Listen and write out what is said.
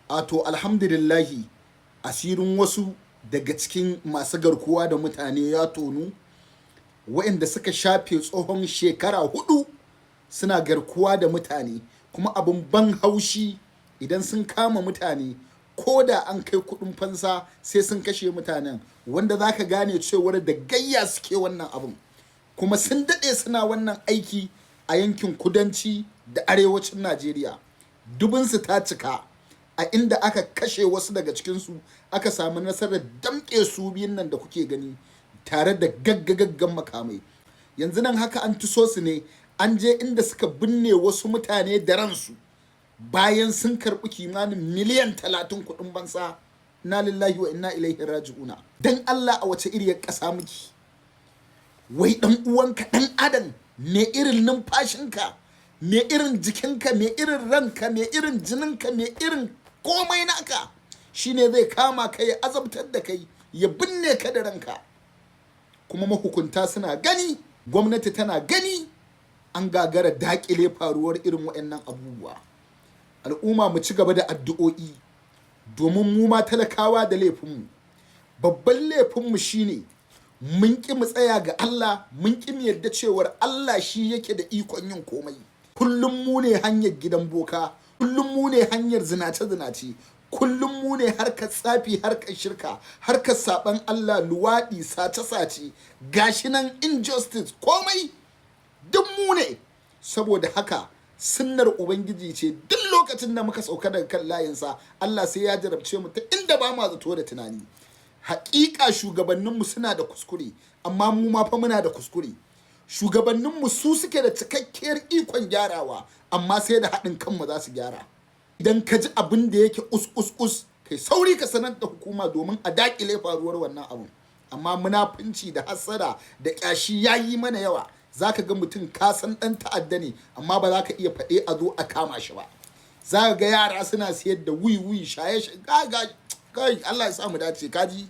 A to, alhamdulillahi, asirin wasu daga cikin masu garkuwa da mutane ya tonu, waɗanda suka shafe tsohon shekara 4 suna garkuwa da mutane. Kuma abin ban haushi, idan sun kama mutane, ko da an kai kuɗin fansa, sai sun kashe mutanen, wanda za ka gane cewar da gayya suke wannan abin. Kuma sun daɗe suna wannan aiki a yankin kudanci da arewacin Najeriya. Dubinsu ta cika, a inda aka kashe wasu daga cikinsu, aka samu nasarar damƙe su biyun nan da kuke gani tare da gaggagaggan makamai. Yanzu nan haka an tuso su ne, an je inda suka binne wasu mutane da ransu bayan sun karɓi kimanin miliyan 30 kuɗin fansa. Inna lillahi wa inna ilaihi raji'una. Dan Allah, a wace iriyar ƙasa muke? Wai ɗan uwanka ɗan adam, me irin numfashinka, me irin jikinka, me irin ranka, me irin jininka, me irin komai naka, shine zai kama ka, ya azabtar da kai, ya binne ka da ranka. Kuma mahukunta suna gani, gwamnati tana gani, an gagara dakile faruwar irin waɗannan abubuwa. Al'umma, mu ci gaba da addu'o'i, domin mu ma talakawa da laifinmu. Babban laifinmu shine mun ƙi mu tsaya ga Allah, mun ƙi mu yarda cewar Allah shi yake da ikon yin komai. Kullum mu ne hanyar gidan boka, kullum mu ne hanyar zinace-zinace, kullum mu ne harkar tsafi, harkar shirka, harkar saɓan Allah, luwaɗi, sace-sace, gashi nan injustice, komai duk mu ne. Saboda haka sunnar Ubangiji ce, duk lokacin da muka sauka daga kan layinsa, Allah sai ya jarabce mu ta inda ba ma zato da tunani. Haƙiƙa shugabanninmu suna da kuskure, amma mu ma fa muna da kuskure. Shugabanninmu su suke da cikakkiyar ikon gyarawa, amma sai da haɗin kanmu za su gyara. Idan ka ji abin da yake us us us, kai sauri ka sanar da hukuma domin a daƙile faruwar wannan abun. Amma munafunci da hassada da ƙyashi ya yi mana yawa. Za ka ga mutum, ka san ɗan ta'adda ne, amma ba za ka iya faɗe a zo a kama shi ba. Za ka ga yara suna siyar da wiwi, shaye shaye. Kai, Allah ya sa mu dace, kaji.